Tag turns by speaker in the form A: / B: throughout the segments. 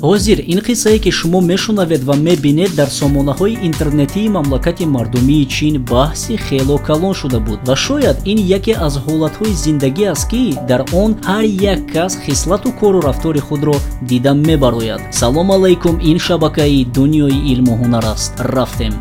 A: Ҳозир ин қиссае, ки шумо мешунавед ва мебинед, дар сомонаҳои интернетии мамлакати мардумии Чин баҳси хело калон шуда буд ва шояд ин яке аз ҳолатҳои зиндагӣ аст, ки дар он ҳар як кас хислату кору рафтори худро дида мебарояд. Салом алайкум, ин шабакаи Дунёи илму ҳунар аст. Рафтем.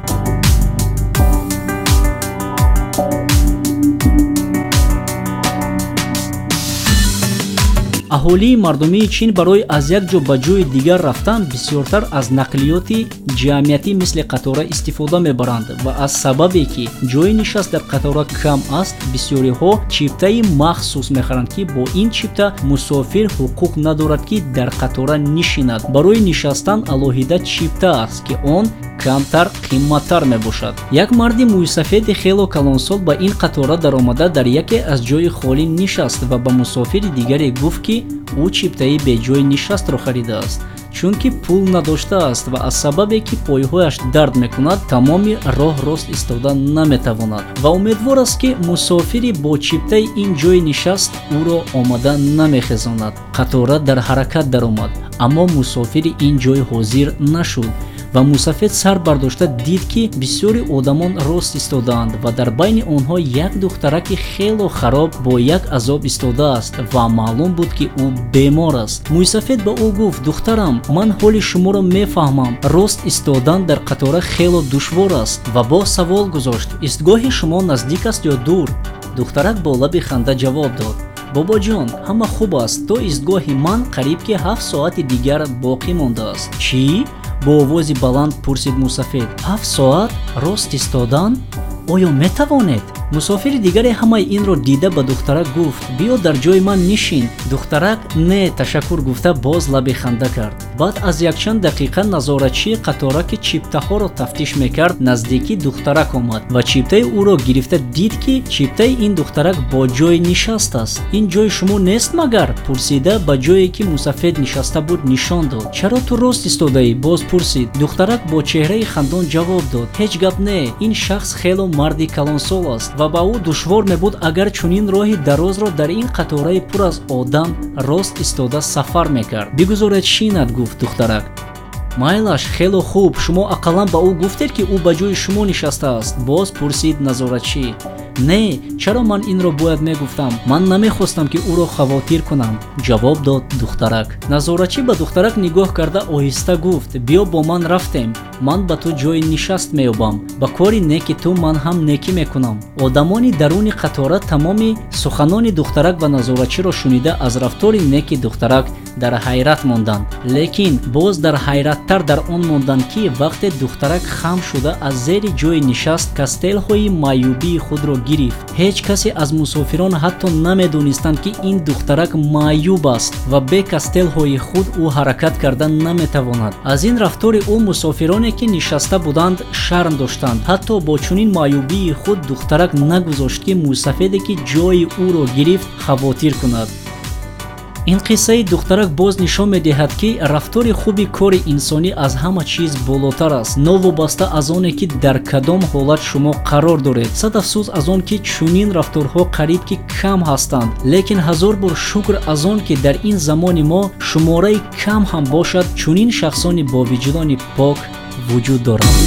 A: Аҳолии мардумии Чин барои аз як ҷо ба ҷои дигар рафтан бисёртар аз нақлиёти ҷамъиятӣ мисли қатора истифода мебаранд ва аз сабабе, ки ҷои нишаст дар қатора кам аст, бисёриҳо чиптаи махсус мехаранд, ки бо ин чипта мусофир ҳуқуқ надорад, ки дар қатора нишинад. Барои нишастан алоҳида чипта аст, ки он камтар қимматтар мебошад. Як марди мӯйсафеди хело калонсол ба ин қатора даромада дар яке аз ҷои холӣ нишаст ва ба мусофири дигаре гуфт, ки ӯ чиптаи беҷои нишастро харидааст, чунки пул надоштааст ва аз сабабе, ки пойҳояш дард мекунад, тамоми роҳ рост истода наметавонад ва умедвор аст, ки мусофири бо чиптаи ин ҷои нишаст ӯро омада намехезонад. Қатора дар ҳаракат даромад, аммо мусофири ин ҷой ҳозир нашуд ва мусафед сар бардошта дид, ки бисёри одамон рост истодаанд ва дар байни онҳо як духтараки хело хароб бо як азоб истодааст ва маълум буд, ки ӯ бемор аст. Мӯйсафед ба ӯ гуфт: духтарам, ман ҳоли шуморо мефаҳмам, рост истодан дар қатора хело душвор аст. Ва боз савол гузошт: истгоҳи шумо наздик аст ё дур? Духтарак бо лаби ханда ҷавоб дод: бобоҷон, ҳама хуб аст, то истгоҳи ман қариб ки 7 соати дигар боқӣ мондааст. Чӣ? Бо овози баланд пурсид мусафед. 7 соат рост истодан? Оё метавонед? Мусофири дигаре ҳамаи инро дида ба духтарак гуфт: биё дар ҷои ман нишин. Духтарак не, ташаккур гуфта боз лаби ханда кард. Баъд аз якчанд дақиқа назоратчии қатора, ки чиптаҳоро тафтиш мекард, наздики духтарак омад ва чиптаи ӯро гирифта дид, ки чиптаи ин духтарак бо ҷои нишаст аст. Ин ҷои шумо нест магар? Пурсида ба ҷое, ки мусафед нишаста буд, нишон дод. Чаро ту рост истодаӣ? Боз пурсид. Духтарак бо чеҳраи хандон ҷавоб дод: ҳеҷ гап не, ин шахс хело марди калонсол аст ва ба ӯ душвор мебуд, агар чунин роҳи дарозро дар ин қатораи пур аз одам рост истода сафар мекард. Бигузоред шинад, гуфт духтарак. Майлаш, хело хуб, шумо ақаллан ба ӯ гуфтед, ки ӯ ба ҷои шумо нишастааст? Боз пурсид назоратчӣ. Не, чаро ман инро бояд мегуфтам? Ман намехостам, ки ӯро хавотир кунам, ҷавоб дод духтарак. Назоратчӣ ба духтарак нигоҳ карда оҳиста гуфт: биё бо ман рафтем, ман ба ту ҷои нишаст меёбам, ба кори неки ту ман ҳам некӣ мекунам. Одамони даруни қатора тамоми суханони духтарак ва назоратчиро шунида аз рафтори неки духтарак дар ҳайрат монданд, лекин боз дар ҳайраттар дар он монданд, ки вақте духтарак хам шуда аз зери ҷои нишаст кастелҳои маъюбии худро гирифт, ҳеҷ касе аз мусофирон ҳатто намедонистанд, ки ин духтарак маъюб аст ва бе кастелҳои худ ӯ ҳаракат карда наметавонад. Аз ин рафтори ӯ мусофироне, ки нишаста буданд, шарм доштанд. Ҳатто бо чунин маъюбии худ духтарак нагузошт, ки мусафеде, ки ҷои ӯро гирифт, хавотир кунад. Ин қиссаи духтарак боз нишон медиҳад, ки рафтори хуби кори инсонӣ аз ҳама чиз болотар аст, новобаста аз оне, ки дар кадом ҳолат шумо қарор доред. Сад афсӯс аз он, ки чунин рафторҳо қариб ки кам ҳастанд, лекин ҳазор бор шукр аз он, ки дар ин замони мо шумораи кам ҳам бошад, чунин шахсони бо виҷдони пок вуҷуд доранд.